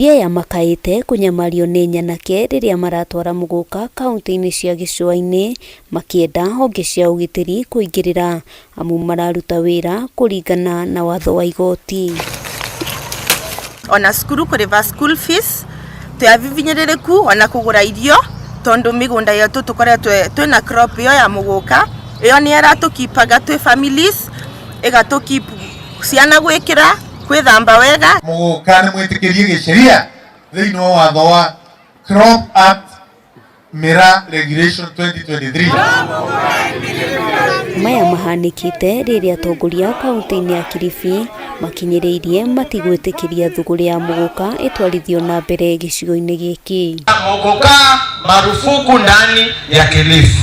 Aya makaĩte kũnyamario nĩ nyanake rĩrĩa maratwara mũgũka kaunti-inĩ cia gĩcũa-inĩ makĩenda honge cia ũgitĩri kũingĩrĩra amu mararuta wĩra kũringana na watho wa igoti. Ona cukuru kũrĩba school fees twĩ avivinyĩrĩrĩku ona kũgũra irio tondũ mĩgũnda yetu tũkoretwo twĩna crop ĩyo ya mũgũka ĩyo nĩ ĩratũkipaga twĩ families, ĩgatũkeep ciana gwĩkĩra kwĩthamba wega. Mũgũka nĩ mwĩtĩkĩrie gĩsheria thĩinĩ wa watho wa Crop Act Mira Regulation 2023. Maya mahanĩkĩte rĩrĩa atongoria kaunti-inĩ ya Kilifi makinyĩrĩirie matigwĩtĩkĩria thũgũrĩ ya mũgũka ĩtwarithio na mbere gĩcigo-inĩ gĩkĩ. Mogoka marufuku ndani ya Kilifi.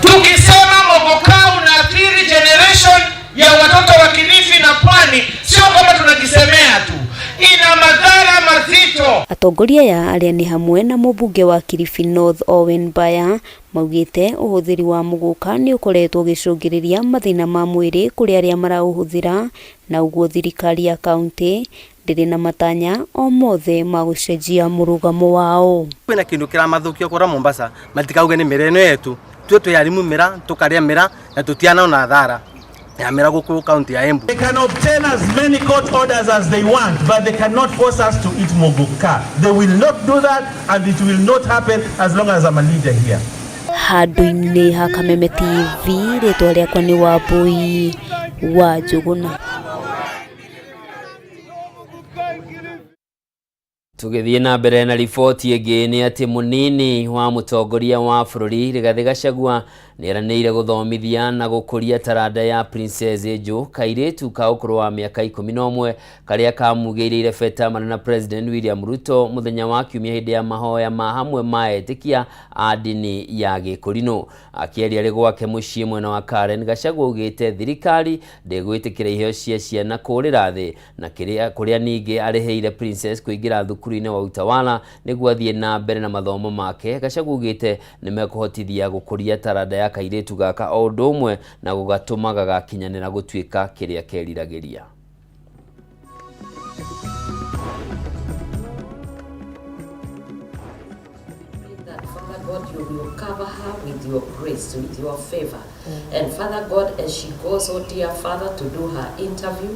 Tukisema mogoka unaathiri generation ya watoto wa Kilifi na Pwani, sio kwamba tunajisemea tu, ina madhara mazito. Atongoria aya arĩa nĩ hamwe na mũmbunge wa Kilifi North Owen Baya maugĩte ũhũthĩri wa mũgũka nĩ ũkoretwo ũgĩcũngĩrĩria mathĩna ma mwĩrĩ kũrĩ arĩa maraũhũthĩra na ũguo thirikari ya kaunti ndĩrĩ na matanya o mothe ma gũcenjia mũrũgamo wao. Kwĩna kĩndũ kĩramathũkia kũrĩa Mombasa, matikauge nĩ mĩra ĩno yetu. Tuĩ twĩ arimũ mĩra, tũkarĩa mĩra na tũtianona thara ya mĩra gũkũ kaunti ya Embu. They can obtain as many court orders as they want, but they cannot force us to eat mogoka. They will not do that, and it will not happen as long as I'm a leader here. Handũ-inĩ ha Kameme TV, rĩtwa rĩakwa nĩ Wambui wa Njũgũna. Tũgĩthiĩ na mbere na riboti ĩngĩ nĩ atĩ mũnini wa mũtongoria wa bũrũri Rigathĩ Gachagua nĩeranĩire gũthomithia na gũkũria taranda ya Princess Angel, kairĩtu ka ũkũrũ wa mĩaka 11 karĩa kamugĩire irebeta marĩ na President William Ruto mũthenya wa kiumia hĩndĩ ya mahoya ma hamwe ma etĩkia a ndini ya Gĩkũrinũ. Akĩaria arĩ gwake mũciĩ mwena wa Karen, Gachagua augĩte thirikari ndĩgwĩtĩkĩra iheo cia ciana kũrĩra thĩ na kĩrĩa kũrĩa ningĩ arĩhĩire Princess kũingĩra thukuru-inĩ wa Utawala nĩguo athiĩ na mbere na mathomo make. Gachagua augĩte nĩmekũhotithia gũkũria taranda ya kairĩtu gaka o ũndũ ũmwe na gũgatũma gagakinyanĩra gũtuĩka kĩrĩa keriragĩria. Father God, you will cover her with your grace, with your favor. And Father God, as she goes, oh dear Father, to do her interview,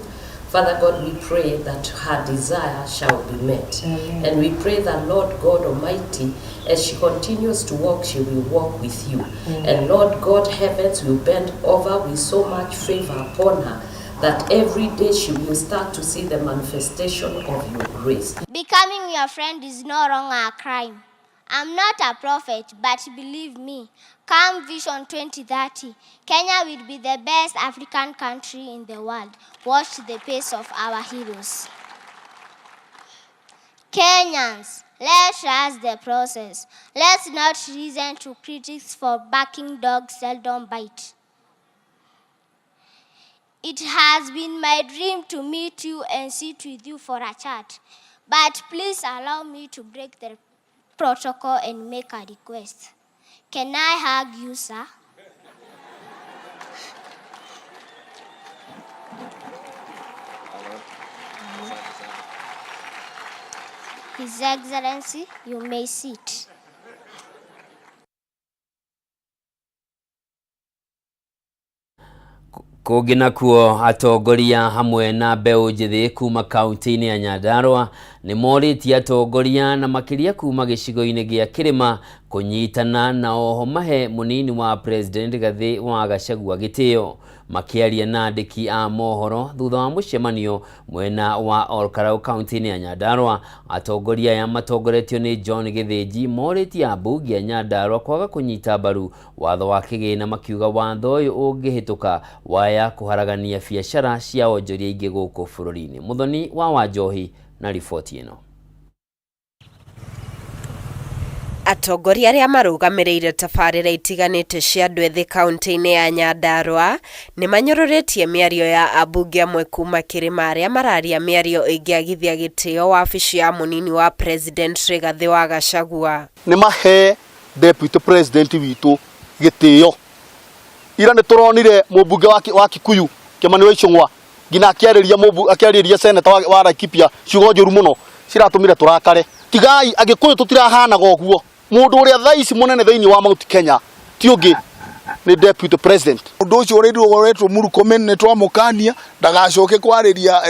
Father God, we pray that her desire shall be met. Amen. And we pray that, Lord God Almighty, as she continues to walk, she will walk with you. And Lord God, heavens will bend over with so much favor upon her that every day she will start to see the manifestation of your grace. Becoming your friend is no longer a crime. I'm not a prophet, but believe me, come Vision 2030, Kenya will be the best African country in the world. Watch the pace of our heroes. Kenyans, let's trust the process. Let's not listen to critics for barking dogs seldom bite. It has been my dream to meet you and sit with you for a chat. But please allow me to break the protocol and make a request. Can I hug you, sir? His Excellency, you may sit. Kũngĩ nakuo atongoria hamwe na mbeũ njĩthĩ kuma kaunti-inĩ ya Nyandarua nĩ morĩtie atongoria na makĩria kuma gĩcigo-inĩ gĩa kĩrĩma kũnyitana na oho mahe mũnini wa President Rigathĩ wa Gachagua gĩtĩo. Makĩaria na andĩki a mohoro thutha wa mũcemanio mwena wa Olkarau kaunti-inĩ ya Nyandarua, atongoria aya matongoretio nĩ John Gĩthĩnji morĩtie ambunge a Nyandarua kwaga kũnyita mbaru watho wa kĩgĩna makiuga watho ũyũ ũngĩhĩtũka waya kũharagania biacara cia onjoria aingĩ gũkũ bũrũri-inĩ. Mũthoni wa Wanjohi na riboti ĩno. Atongoria arĩa marũgamĩrĩire tabarĩra itiganĩte cia andũ ethĩ kaunti-inĩ ya Nyandarua nĩ manyũrũrĩtie mĩario ya ambunge amwe kuma kĩrĩma arĩa mararia mĩario ĩngĩagithia gĩtĩo wabici ya mũnini wa President Rigathĩ wa Gachagua. Nĩ mahe Deputy President witũ gĩtĩo. Ira nĩ tũronire mũmbunge wa Kikuyu Kĩmani wa Ichung'wa nginya akĩarĩria senator wa Laikipia ciugo njũru mũno. Ciratũmire tũrakare. Tigai Agĩkũyũ tũtirahanaga ũguo. Mũndũ ũrĩa thaa ici mũnene thĩinĩ wa Mount Kenya ti ũngĩ nĩ Deputy President. Ũndũ ũcio ũrĩirwo ũkoretwo Murkomen nĩ twamũkania ndagacoke kwarĩria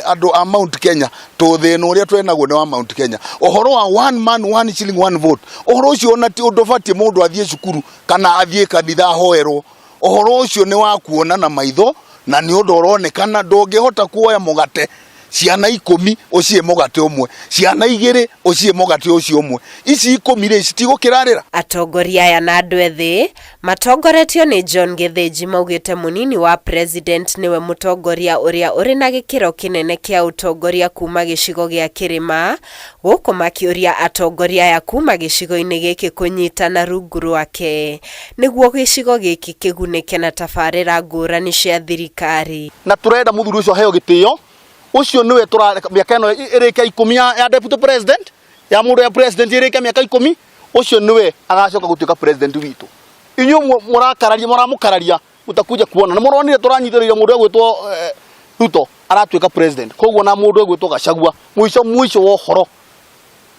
andũ a Mount Kenya tondũ thĩna ũrĩa twenaguo nĩ wa Mount Kenya. Ũhoro wa one man one shilling one vote, ũhoro ũcio ona ti ũndũ ũbatiĩ mũndũ athiĩ cukuru kana athiĩ kanitha ahoerwo. Ũhoro ũcio nĩ wa kuona na maitho na nĩ ũndũ ũronekana ndũngĩhota kuoya mũgate ciana ikũmi ũcihe mũgate ũmwe, ciana igĩrĩ ũcihe mũgate ũcio ũmwe, ici ikũmi rĩ citigũkĩrarĩra? Atongoria aya na andũ ethĩ matongoretio nĩ John Gĩthĩnji maugĩte mũnini wa President nĩwe mũtongoria ũrĩa ũrĩ na gĩkĩro kĩnene kĩa ũtongoria kuma gĩcigo gĩa kĩrĩma, gũkũ makĩũria atongoria aya kuma gĩcigo-inĩ gĩkĩ kũnyitana rungu rwake nĩguo gĩcigo gĩkĩ kĩgunĩke na tabarĩra ngũrani cia thirikari. Na tũrenda mũthuri ũcio aheo gĩtĩo, ũcio nĩwe tũrareka mĩaka ĩno ĩrĩke ikũmi ya deputy president, ya mũndũ ya president ĩrĩke mĩaka ikũmi, ũcio nĩwe agacoka gũtuĩka president witũ. Inyuĩ mũrakararia, mũramũkararia, mũtakuja kuona. Nĩ mũronire tũranyitĩrĩire mũndũ egwĩtwo Ruto aratuĩka president, koguo na mũndũ egwĩtwo Gachagua mũico mũico wa ũhoro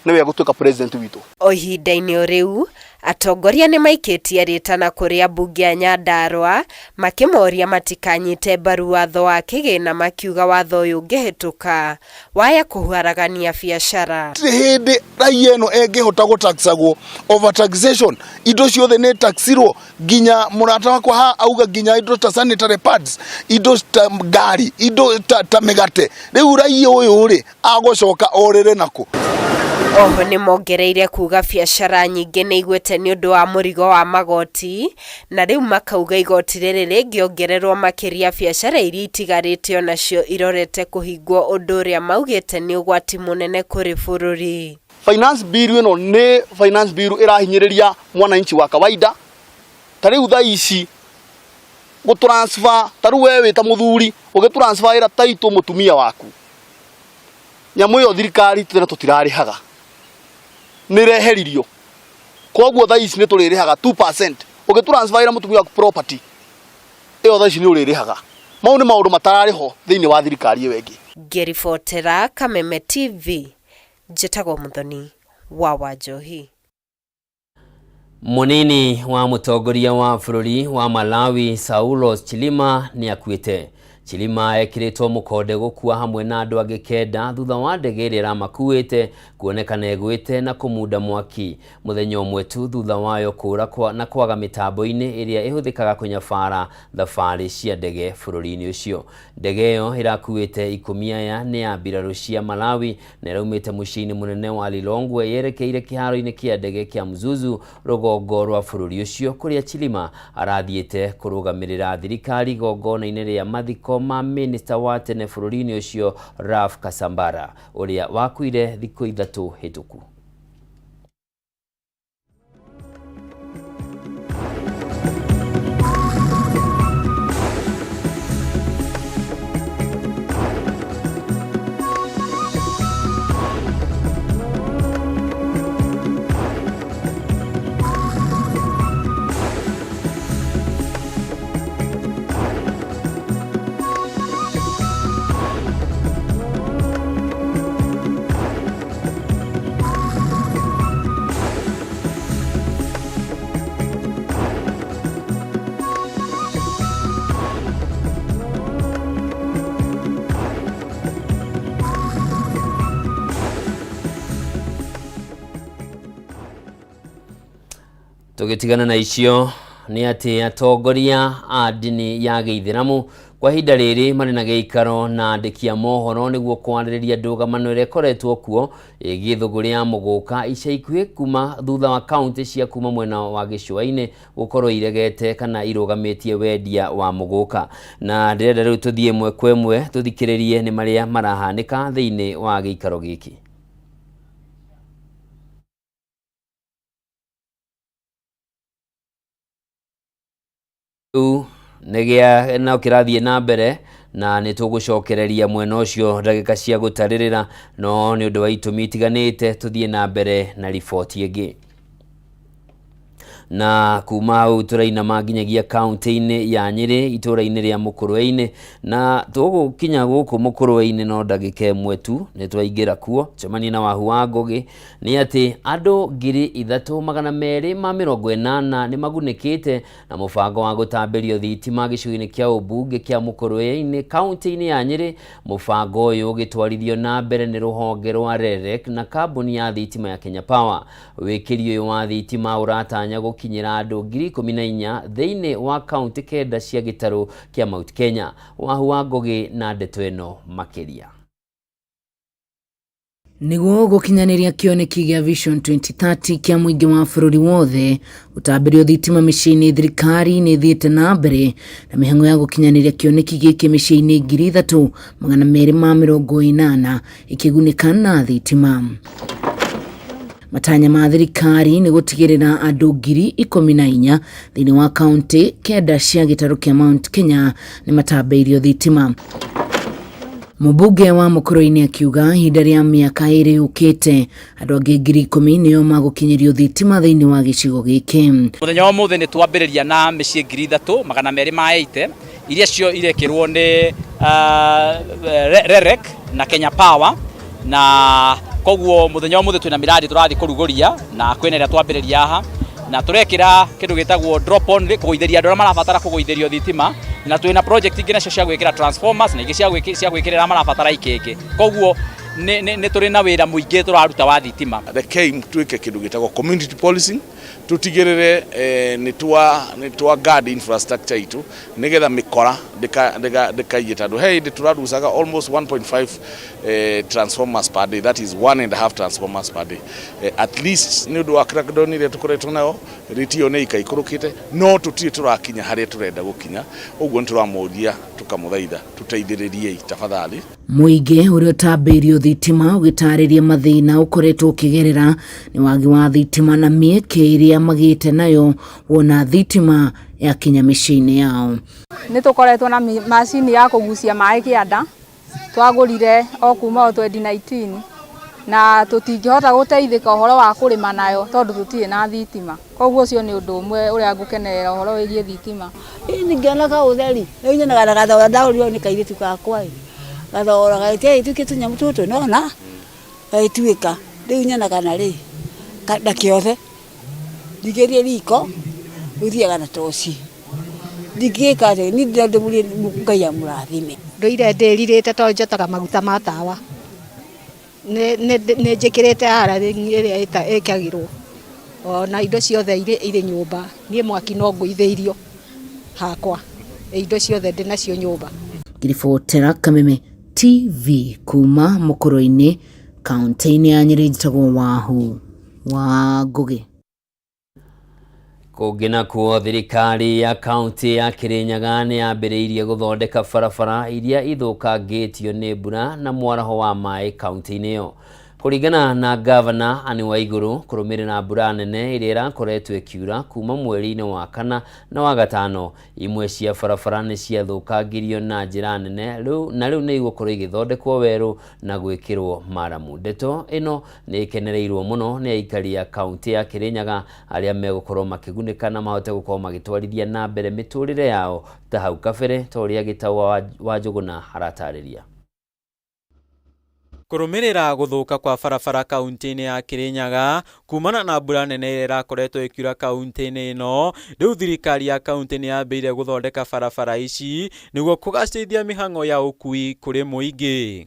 nĩwe egũtuĩka president witũ. O ihinda-inĩ o rĩu, atongoria nĩ maikĩtie rĩtana kũrĩ ambunge a Nyandarua makĩmoria matikanyite mbaru watho wa kĩgĩna makiuga watho ũyũ ũngĩhĩtũka waya kũharagania biacara. Gũtirĩ hĩndĩ raia ĩno ĩngĩhota gũtaxagwo over taxation, indo ciothe nĩ taxirwo nginya mũrata wakwa haha auga nginya indo ta sanitary pads, indo ta ngari, indo ta mĩgate. Rĩu raia ũyũ rĩ agũcoka orĩre nakũ? Oho nĩ mongereire kuga biacara nyingĩ nĩ igwĩte nĩ ũndũ wa mũrigo wa magoti, na rĩu makauga igoti rĩrĩ rĩngĩongererwo makĩria biacara iria itigarĩte onacio irorete kũhingwo, ũndũ ũrĩa maugĩte nĩ ũgwati mũnene kũrĩ bũrũri. Finance bill ĩno nĩ finance bill ĩrahinyĩrĩria mwananchi wa kawaida. Ta rĩu thaa ici gũ transfer, ta rĩu we wĩ ta mũthuri ũgĩ transfer wĩra title mũtumia waku, nyamũ ĩyo thirikari tene tũtirarĩhaga, nĩ ĩreheririo. Koguo thaa ici nĩ tũrĩrĩhaga 2%. Ũgĩ transfer wĩra mũtumia waku property ĩyo thaa ici nĩ ũrĩrĩhaga. Mau nĩ maũndũ matararĩ ho thĩinĩ wa thirikari ĩyo ĩngĩ. Ngĩribotera Kameme TV, njĩtagwo Muthoni wa Wanjohi. Mũnini wa mũtongoria wa bũrũri wa Malawi Saulos Chilima nĩ akuĩte. Chilima ekĩrĩtwo mũkonde gũkua hamwe na andũ angĩ kenda thutha wa ndege ĩrĩa ĩramakuĩte kuonekana ĩgwĩte na kũmunda mwaki mũthenya ũmwe tu thutha wayo kũra na kwaga mĩtambo-inĩ ĩrĩa ĩhũthĩkaga kũnyabara thabarĩ cia ndege bũrũri-inĩ ũcio. Ndege ĩyo ĩrakuĩte ikũmi aya nĩ ya mbirarũ cia Malawi na ĩraumĩte mũciĩ-inĩ mũnene wa Lilongwe yerekeire kĩharo-inĩ kĩa ndege kĩa Mzuzu rũgongo rwa bũrũri ũcio kũrĩa Chilima arathiĩte kũrũgamĩrĩra thirikari igongona-inĩ rĩa mathiko ma minista wa tene bũrũri-inĩ ũcio Ralph Kasambara ũrĩa wakuire thikũ ithatũ hĩtũku. Tũgĩtigana na icio nĩ atĩ atongoria a ndini ya gĩithĩramu kwa ihinda rĩrĩ marĩ na gĩikaro na andĩki a mohoro nĩguo kwarĩrĩria ndũgamano ĩrĩa ĩkoretwo kuo ĩgiĩ thũgũrĩ ya mũgũka ica ikuhĩ kuma thutha wa kaunti cia kuma mwena wa gĩcũa-inĩ gũkorwo iregete kana irũgamĩtie wendia wa mũgũka. Na ndĩrenda rĩu tũthiĩ ĩmwe kwa ĩmwe tũthikĩrĩrie nĩ marĩa marahanĩka thĩinĩ wa gĩikaro gĩkĩ. Rĩu nĩ no kĩrathiĩ na mbere na nĩ tũgũcokereria mwena ũcio ndagĩka cia gũtarĩrĩra, no nĩ ũndũ wa itũmi itiganĩte tũthiĩ na mbere na riboti ĩngĩ. Na kuma hau tũrainama nginyagia kaunti-inĩ ya Nyĩrĩ itũũra-inĩ rĩa Mũkũrwe-inĩ, na tũgũkinya gũkũ Mũkũrwe-inĩ no ndagĩka ĩmwe tu nĩ twaingĩra kuo cemania na Wahu wa Ngũgĩ. Nĩ atĩ andũ 3280 nĩ magunĩkĩte na mũbango wa gũtambĩrio thitima gĩcigo-inĩ kĩa ũmbunge kĩa Mũkũrwe-inĩ kaunti-inĩ ya Nyĩrĩ. Mũbango ũyũ ũgĩtwarithio na mbere nĩ rũhonge rwa REREC na kambuni ya thitima ya Kenya Power. Wĩkĩri ũyũ wa thitima ũratanya gũkinyĩra andũ 14,000 thĩinĩ wa kaunti 9 cia gĩtarũ kĩa Mount Kenya. Wahu wa Ngũgĩ na ndeto ĩno makĩria. Nĩguo gũkinyanĩria kĩoneki gĩa Vision 2030 kĩa mũingĩ wa bũrũri wothe gũtambĩrio thitima mĩciĩ-inĩ, thirikari nĩ ĩthiĩte na mbere na mĩhang'o ya gũkinyanĩria kĩoneki gĩkĩ mĩciĩ-inĩ 3280 ĩkĩgunĩka na thitima. Matanya ma thirikari nĩ gũtigĩrĩra andũ 14,000 thĩinĩ wa kaunti 9 cia gĩtarũ kĩa Mount Kenya nĩ matambĩirio thitima. Mũmbunge wa Mũkũrũ-inĩ akiuga ihinda rĩa mĩaka 2 yũkĩte andũ angĩ 10,000 nĩo magũkinyĩrio thitima thĩinĩ wa gĩcigo gĩkĩ. Mũthenya wa ũmũthĩ nĩ twambĩrĩria na mĩciĩ 3280 iria cio irekĩrwo nĩ REREC na Kenya Power, na koguo mũthenya wa ũmũthĩ twĩna miradi tũrathiĩ kũrugũria na kwĩna ĩrĩa twambĩrĩria haha, na tũrekĩra kĩndũ gĩtagwo drop on kũgũithĩria andũ arĩa marabatara kũgũithĩrio thitima, na twĩna project ingĩ nacio cia gwĩkĩra transformers na ingĩ cia gwĩkĩrĩra marabatara ikĩngĩ. Koguo nĩ tũrĩ na wĩra mũingĩ tũraruta wa thitima. Rekei twĩke kĩndũ gĩtagwo community policing, tutigĩrĩre nĩ twa guard infrastructure itũ nĩgetha mĩkora ndĩkaiye, tondũ he hĩndĩ tũrarucaga almost 1.5 transformers per day, that is 1.5 transformers per day. At least nĩ ũndũ wa crackdown ĩrĩa tũkoretwo nayo, rate ĩyo nĩ ĩikaikũrũkĩte, no tũtirĩ tũrakinya harĩa tũrenda gũkinya. Ũguo nĩ tũramũria tũkamũthaitha tũteithĩrĩriei tafadhali. Mũingĩ ũrĩa ũtambĩirio thitima ũgĩtarĩria mathĩna ũkoretwo ũkĩgerera nĩ wagi wa thitima na mĩeke ĩrĩa magĩte nayo wona thitima yakinya mĩciĩ-inĩ yao. Nĩ tũkoretwo na macini ya kũgucia maĩ kĩanda twagũrire o kuma o 2019 na tũtingĩhota gũteithĩka ũhoro wa kũrĩma nayo tondũ tũtirĩ na thitima. Koguo ũcio nĩ ũndũ ũmwe ũrĩa ngũkenerera ũhoro wĩgiĩ thitima. Ĩĩ ngĩona kaũtheri rĩu nyonaga na gathogora ndagũrirwo nĩ kairĩtu gakwa ĩ gathogora gagĩtiarĩ tuĩke tũnyamũ tũtũ nona gagĩtuĩka rĩu nyonaga na rĩ na kĩothe ndingĩria riko rĩu thiaga na toci ndingĩka atĩa niĩ ndĩramũria Ngai amũrathime. Ndũire ndĩrirĩte tondũ njotaga maguta ma tawa nĩ njĩkĩrĩte wiring ĩrĩa ĩkagĩrwo ona indo ciothe irĩ nyũmba, niĩ mwaki no ngũithĩirio hakwa, indo ciothe ndĩnacio nyũmba. Ngĩribotera Kameme TV kuma Mũkũrwe-inĩ kaunti-inĩ ya Nyĩrĩ, njĩtagwo Wahu wa Ngũgĩ. Kũngĩ nakuo, thirikari ya kaunti ya Kirinyaga nĩ yambĩrĩirie gũthondeka barabara iria ithũkangĩtio nĩ mbura na mwaraho wa maĩ kaunti-inĩ ĩyo. Kũringana na gavana Anne Waiguru, kũrũmĩrĩra mbura nene ĩrĩa ĩrakoretwo ĩkiura kuma mweri-inĩ wa kana na wa gatano, imwe cia barabara nĩ ciathũkangirio na njĩra nene na rĩu nĩ igũkorwo igĩthondekwo werũ na gwĩkĩrwo maramu. Ndeto ĩno nĩ ĩkenereirwo mũno nĩ aikari a kaunti ya Kirinyaga arĩa megũkorwo makĩgunĩka na mahote gũkorwo magĩtwarithia na mbere mĩtũrĩre yao ta hau kabere, ta ũrĩa Gĩtaũ wa Njũgũna aratarĩria. Kũrũmĩrĩra gũthũka kwa barabara kaunti-inĩ ya Kirinyaga kumana na mbura nene ĩrĩa ĩrakoretwo ĩkiura kaunti-inĩ ĩno, rĩu thirikari ya kaunti nĩ yambĩrĩirie gũthondeka barabara ici nĩguo kũgacĩrithia mĩhang'o ya ũkui kũrĩ mũingĩ.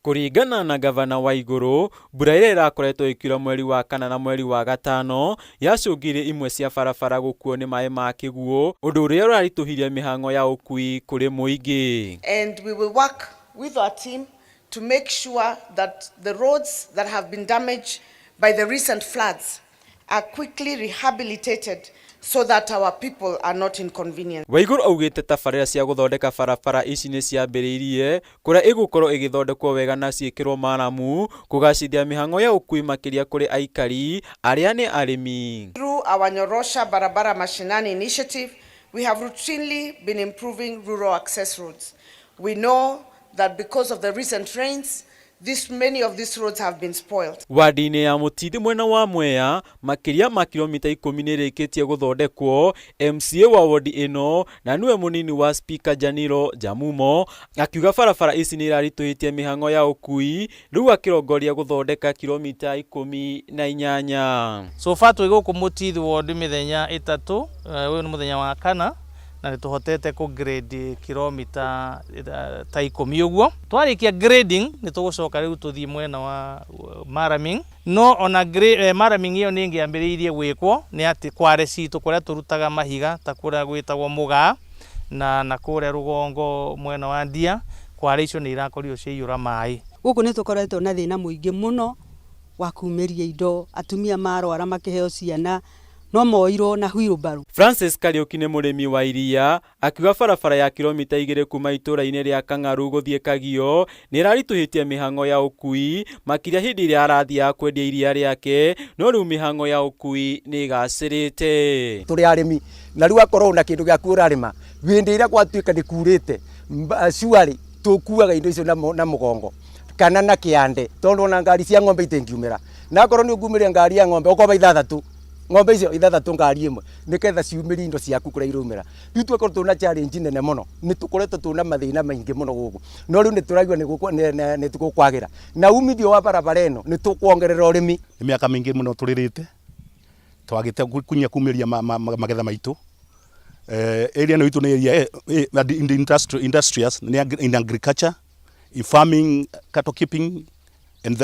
Kũringana na gavana Waiguru, mbura ĩrĩa ĩrakoretwo ĩkiura mweri wa kana na mweri wa gatano yacũngĩrĩirie imwe cia barabara gũkuo nĩ maĩ ma kĩguũ, ũndũ ũrĩa ũraritũhirie mĩhang'o ya ũkui kũrĩ mũingĩ. And we will work with our team to make sure that the roads that have been damaged by the recent floods are quickly rehabilitated so that our people are not inconvenienced. Waiguru augĩte tabarĩra cia gũthondeka barabara ici nĩ ciambĩrĩirie kũrĩa ĩgũkorwo ĩgĩthondekwo wega na ciĩkĩrwo maramu kũgacĩrithia mĩhang'o ya ũkui makĩria kũrĩ aikari arĩa nĩ arĩmi. Through our Nyorosha Barabara Mashinani initiative, we have routinely been improving rural access roads. We know that because of the recent rains, This, many of these roads have been spoiled. Wadi-inĩ ya Mũtithi mwena wa Mwea, makĩria ma kilomita ikũmi nĩrĩkĩtie gũthondekwo, MCA wa wodi ĩno na nĩwe mũnini wa spika Janilo Jamumo akiuga barabara ici nĩiraritũhĩtie mĩhang'o ya ũkui rĩu akĩrongoria gũthondeka kilomita 18. So far twĩ gũkũ Mũtithi ward mĩthenya ĩtatũ, ũyũ nĩ mũthenya wa kana na nĩ tũhotete kũ grade kilomita ta ikũmi ũguo. Twarĩkia grading nĩ tũgũcoka rĩu tũthiĩ mwena wa murraming, no ona murraming ĩyo nĩ ĩngĩambĩrĩirie gwĩkwo nĩ atĩ kware citũ kũrĩa tũrutaga mahiga ta kũrĩa gwĩtagwo Mũgaa na kũrĩa rũgongo mwena wa Ndia, kware icio nĩ irakorirwo ciaiyũra maĩ. Gũkũ nĩ tũkoretwo na thĩna mũingĩ mũno wa kumĩria indo, atumia marwara makĩheo ciana no moirwo na wheelbarrow. Francis Kariuki nĩ mũrĩmi wa iria akiuga barabara ya kilomita 2 kuma itũũra-inĩ rĩa Kang'aru gũthiĩ Kagio nĩ ĩraritũhĩtie mĩhang'o ya ũkui makĩria hĩndĩ ĩrĩa arathiaga kwendia iria rĩake, no rĩu mĩhang'o ya ũkui nĩ ĩgacĩrĩte. Tũrĩ arĩmi na rĩu akorwo na kĩndũ gĩaku ũrarĩma hĩndĩ ĩrĩa gwatuĩka nĩ kurĩte cuarĩ tũkuaga indo icio na mũgongo kana na kĩande tondũ ona ngari cia ng'ombe itingiumĩra, na akorwo nĩ ũkumĩria ngari ya ng'ombe ũkoba ithathatũ ng'ombe icio ithathatũ ngari ĩmwe nĩgetha ciumĩrie indo ciaku kũrĩa iraumĩra. Rĩu twakorwo twĩna challenge nene mũno, nĩ tũkoretwo twĩna mathĩna maingĩ mũno gũkũ, no rĩu nĩ tũraigua nĩ tũkwagĩra na umithio wa barabara ĩno nĩ tũkuongerera ũrĩmi. Nĩ mĩaka mĩingĩ mũno tũrĩrĩte twagĩte kunya kumĩria magetha maitũ. Area ĩno itũ nĩ area industrious in agriculture, in farming, cattle keeping and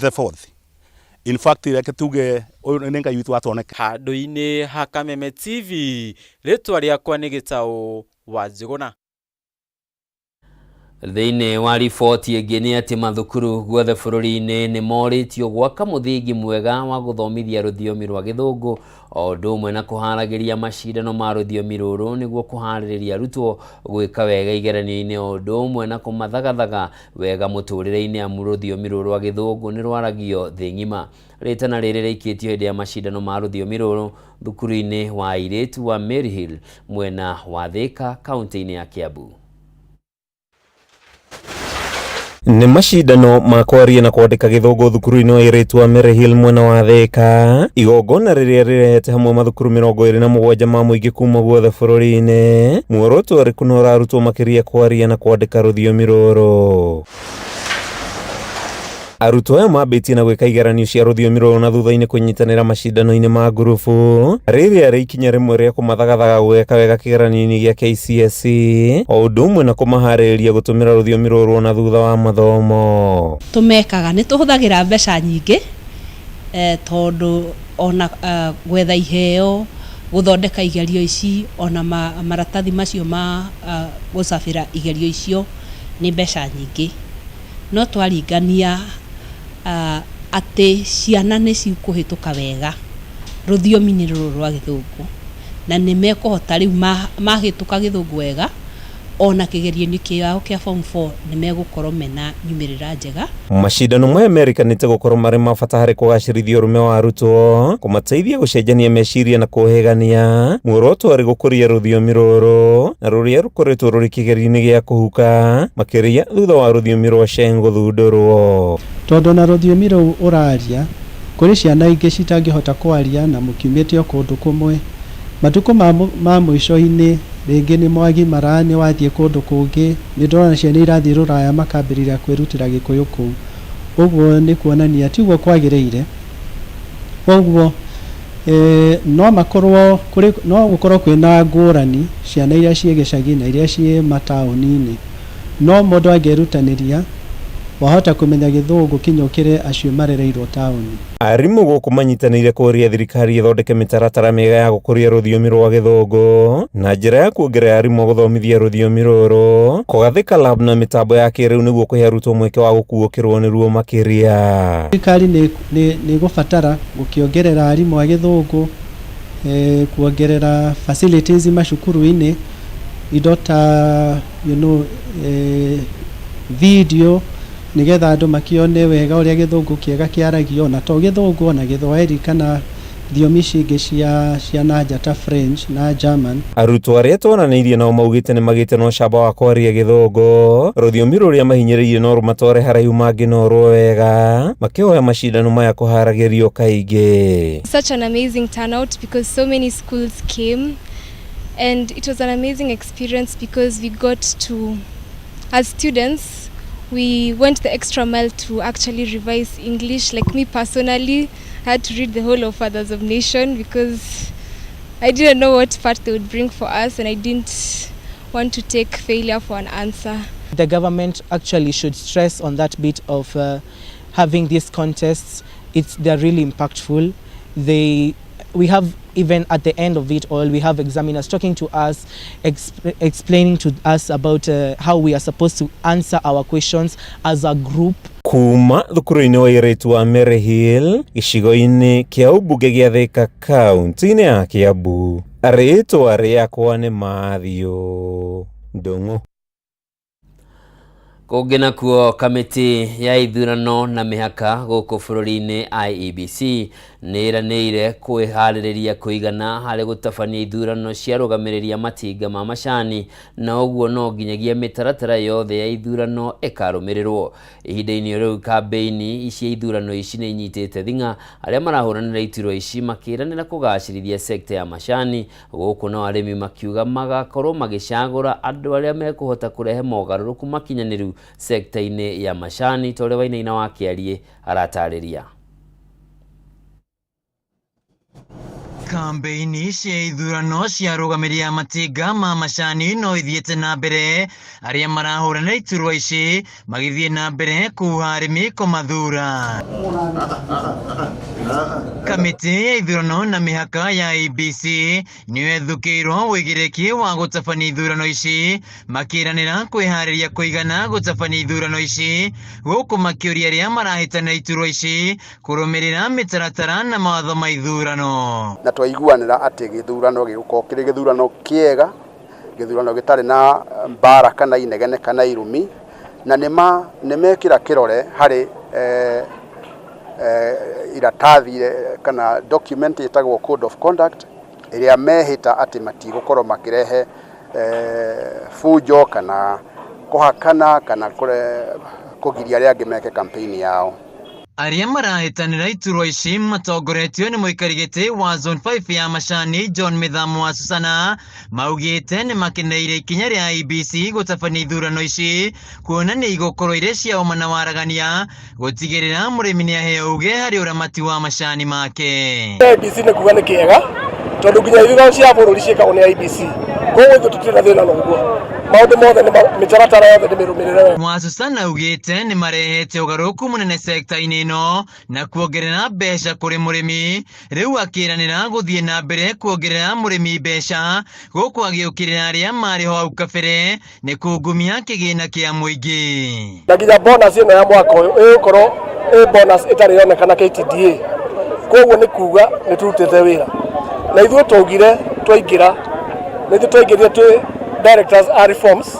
the fourth. In fact, reke tuge ũyũ nĩ Ngai witũ watoneka. Handũ-inĩ ha Kameme TV, rĩtwa rĩakwa nĩ Gĩtaũ wa Njũgũna. Thĩinĩ wa riboti ĩngĩ nĩ atĩ mathukuru guothe bũrũri-inĩ nĩ morĩtio gwaka mũthingi mwega wa gũthomithia rũthiomi rwa Gĩthũngũ o ũndũ ũmwe na kũharagĩria macindano ma rũthiomi rũrũ nĩguo kũharĩrĩria arutwo gwĩka wega igeranio-inĩ o ũndũ ũmwe na kũmathagathaga wega mũtũrĩre-inĩ amu rũthiomi rũrũ rwa Gĩthũngũ nĩ rwaragio thĩ ng'ima. Rĩtana rĩrĩ rĩikĩtio hĩndĩ ya macindano ma rũthiomi rũrũ thukuru-inĩ wa airĩtu wa Maryhill mwena wa Thĩka kaunti-inĩ ya Kiambu. Nĩ macindano ma kwaria na kwandĩka Gĩthũngũ thukuru-inĩ wa airĩtu wa Maryhill mwena wa Thĩka, igongona rĩrĩa rĩrehete hamwe mathukuru 27 ma mũingĩ kuma guothe bũrũri-inĩ. Muoroto ũrĩ kũnora arutwo makĩria kwaria na kwandĩka rũthiomi rũrũ. Arutwo aya mambĩtie na gwĩka igeranio cia rũthiomi rũrũ na thutha-inĩ kũnyitanĩra macindano-inĩ ma ngurubu, rĩrĩa rĩ ikinya rĩmwe rĩa kũmathagathaga gwĩka wega kĩgeranio-inĩ gĩa KCSE o ũndũ ũmwe na kũmaharĩrĩria gũtũmĩra rũthiomi rũrũ ona thutha wa mathomo. Tũmekaga nĩ tũhũthagĩra mbeca nyingĩ tondũ ona gwetha iheo, gũthondeka igerio ici, ona maratathi macio ma gũcabĩra igerio icio nĩ mbeca nyingĩ. No twaringania atĩ ciana nĩ cikũhĩtũka wega rũthiomi-inĩ rũrũ rwa Gĩthũngũ na nĩ mekũhota rĩu mahĩtũka Gĩthũngũ wega ona kĩgerio-inĩ kĩao kĩa form 4 nĩ megũkorwo mena nyumĩrĩra njega. Macindano maya merĩkanĩte gũkorwo marĩ ma bata harĩ kũgacĩrithia ũrũme wa arutwo, kũmateithia gũcenjania meciria na kũhĩgania. Muoroto warĩ gũkũria rũthiomi rũrũ na rũrĩa rũkoretwo rũrĩ kĩgerio-inĩ gĩa kũhuka makĩria thutha wa rũthiomi rwa Sheng gũthundũrwo. Tondũ na rũthiomi rũu ũraria kũrĩ ciana ingĩ citangĩhota kwaria na mũkiumĩte o kũndũ kũmwe. Matukũ ma mũico-inĩ rĩngĩ nĩ mwagimara nĩ wathiĩ kũndũ kũngĩ, nĩ ndĩrona ciana irathiĩ rũraya makambĩrĩria kwĩrutĩra Gĩkũyũ kũu. Ũguo nĩ kuonania tiguo kwagĩrĩire. Koguo no makorwo kũrĩ no gũkorwo kwĩna ngũrani ciana iria ciĩ gĩcagi na iria ciĩ mataũni-inĩ. No mũndũ angĩrutanĩria wahota kũmenya Gĩthũngũ kinya ũkĩre acio marereirwo taũni. Arimũ gũkũ manyitanĩire kũria thirikari ĩthondeke mĩtaratara mĩega ya gũkũria rũthiomi rwa Gĩthũngũ na njĩra ya kuongerera arimũ a gũthomithia rũthiomi rũrũ, kũgathĩka lab na mĩtambo ya kĩrĩu nĩguo kũhe arutwo mweke wa gũkuũkĩrwo nĩruo makĩria. Thirikari nĩ ĩgũbatara gũkĩongerera arimũ a Gĩthũngũ, kuongerera facilities macukuru-inĩ, indo ta video nĩgetha andũ makĩone wega ũrĩa Gĩthũngũ kĩega kĩaragio, na to Gĩthũngũ ona Gĩthwaĩri kana thiomi ici ingĩ cia cia na nja ta French na German. Arutwo arĩa twaranĩirie nao maugĩte nĩ magĩte na ũcamba wa kwaria gĩthũngũ, rũthiomi rũrĩa mahinyĩrĩirie no rũmatware haraihu mangĩnorwo wega, makĩhoya macindano maya kũharagĩrio kaingĩ. Such an amazing turnout because so many schools came and it was an amazing experience because we got to, as students, we went the extra mile to actually revise English. Like me personally, I had to read the whole of Fathers of Nation because I didn't know what part they would bring for us and I didn't want to take failure for an answer. The government actually should stress on that bit of having these contests. They're really impactful. We have, even at the end of it all, we have examiners talking to us, explaining to us about how we are supposed to answer our questions as a group. Kuma thukuru-inĩ wa airĩtu wa Maryhill gĩcigo-inĩ kĩa ũmbunge gĩa Thika kaunti-inĩ ya Kiambu, rĩtwa rĩakwa nĩ Matthew Ndung'u. Kũngĩ nakuo, kamĩtĩ ya ithurano na mĩhaka gũkũ bũrũri-inĩ IEBC nĩ ĩranĩire kwĩharĩrĩria kũigana harĩ gũtabania ithurano cia rũgamĩrĩri a matinga ma macani, na ũguo no nginyagia mĩtaratara yothe ya ithurano ĩkarũmĩrĩrwo. Ihinda-inĩ rĩu kambĩini cia ithurano ici nĩ inyitĩte thing'a, arĩa marahũranĩra iturwa ici makĩranĩra kũgacĩrithia sekta ya macani gũkũ, nao arĩmi makiuga magakorwo magĩcagũra andũ arĩa mekũhota kũrehe mogarũrũku makinyanĩru sekta-inĩ ya macani, ta ũrĩa Wainaina wa Kĩariĩ aratarĩria. Kambĩini cia ithurano cia arũgamĩrĩri a matinga ma macani no ithiĩte na mbere, arĩa marahũranĩra iturwa ici magĩthiĩ na mbere kuha arĩmi kũmathura. Kamĩtĩ ya ithurano na mĩhaka ya IEBC nĩyo ĩthukĩirwo ũigĩrĩki wa gũtabania ithurano ici, makĩranĩra kwĩharĩria kũigana gũtabania ithurano ici, gũkũ makĩũria arĩa marahĩtana iturwa ici kũrũmĩrĩra mĩtaratara na mawatho ma ithurano. Na twaiguanĩra atĩ gĩthurano gĩgũkorwo kĩrĩ gĩthurano kĩega, gĩthurano gĩtarĩ na mbara kana inegene kana irumi, na nĩ mekĩra kĩrore harĩ iratathi kana document ĩtagwo code of conduct ĩrĩa mehĩta atĩ matigũkorwo makĩrehe fujo kana kũhakana kana kũgiria arĩa angĩ meke campaign yao. Arĩa marahĩtanĩra iturwa ici matongoretio nĩ mũikari gĩtĩ wa Zone 5 ya Macani John Mĩthamo wa Susana maugĩte nĩ makeneire ikinya rĩa IEBC gũtabania ithurano ici, kuona nĩ igũkorwo irĩ cia ũma na waragania gũtigĩrĩra mũrĩmi nĩ aheo uge harĩ ũramati wa macani make. IEBC nĩ kuga nĩ kĩega tondũ nginya ithurano cia bũrũri ciĩkagwo nĩ IEBC, koguo ithuĩ tũtirĩ na thĩna na ũguo, maũndũ mothe mĩtaratara yothe nĩ mĩrũmĩrĩre wega. Wa Susana augĩte nĩ marehete ũgarũrũku mũnene sekta-inĩ ĩno na kuongerera mbeca kũrĩ mũrĩmi, rĩu akĩranĩra gũthiĩ na mbere kuongerera mũrĩmi mbeca gũkũ agĩũkĩrĩra arĩa marĩ ho hau kabere nĩ kungumia kĩgĩna kĩa mũingĩ. Na nginya bonus ĩno ya mwaka ũyũ ĩgũkorwo ĩ bonus ĩtarĩ yonekana KTDA, koguo nĩ kuga nĩ tũrutĩte wĩra na ithuĩ twaugire twaingĩra, na ithuĩ twaingĩrire twĩ directors a reforms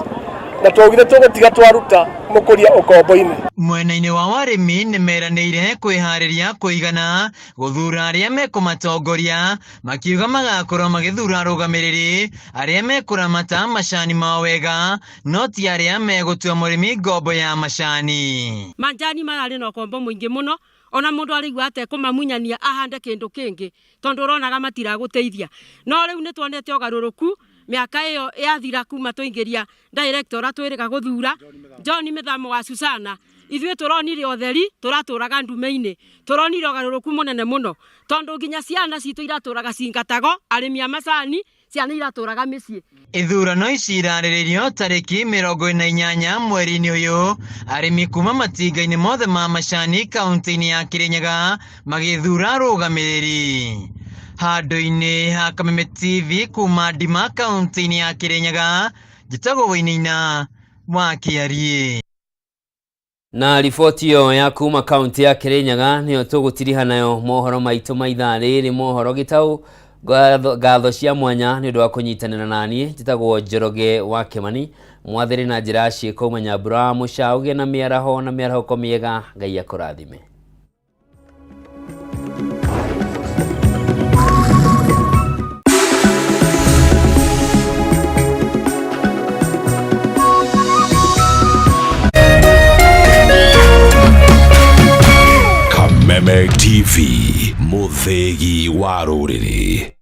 na twaugire tũgũtiga twaruta mũkũria ũkombo-inĩ. Mwena-inĩ wa arĩmi nĩ meranĩire kwĩharĩria kũigana gũthura arĩa mekũmatongoria, makiuga magakorwo magĩthura arũgamĩrĩri arĩa mekũramata macani mao wega, no ti arĩa megũtua mũrĩmi ngombo ya macani. Majani mararĩ na ũkombo mũingĩ mũno, ona mũndũ arĩigua atekũmamunyania ahande kĩndũ kĩngĩ tondũ ũronaga matiragũteithia. No rĩu nĩ tuonete ũgarũrũku mĩaka ĩyo yathira kuma tũingĩria director ũrĩa twĩrĩga gũthura John Mĩthamo wa Susana, ithuĩ tũronire ũtheri, tũratũraga ndume-inĩ, tũronire ũgarũrũku mũnene mũno tondũ nginya ciana citũ iratũraga cingatago, arĩmi a macani ciana iratũraga mĩciĩ. Ithurano ici irarĩrĩrio tarĩki 48 mweri-inĩ ũyũ, arĩmi kuma matinga-inĩ mothe ma macani kaunti-inĩ ya Kirinyaga magĩthura arũgamĩrĩri. Handũ-inĩ ha Kameme TV kuma Ndima kaunti-inĩ ya Kirinyaga, njĩtagwo Wainaina wa Kĩariĩ. Na riboti ĩyo ya kuma kaunti ya Kirinyaga nĩyo tũgũtiriha nayo mohoro maitũ ma ithaa rĩrĩ, mohoro gĩtaũ. Ngatho cia mwanya nĩ ũndũ wa kũnyitanĩra naniĩ, njĩtagwo Njoroge wa Kĩmani, mwathĩrĩ na njĩra ya ciĩko Manyambura wa Mũca, ũgĩe na mĩaraho na mĩarahũko mĩega, Ngai akũrathime. TV, mũthĩgi wa rũrĩrĩ.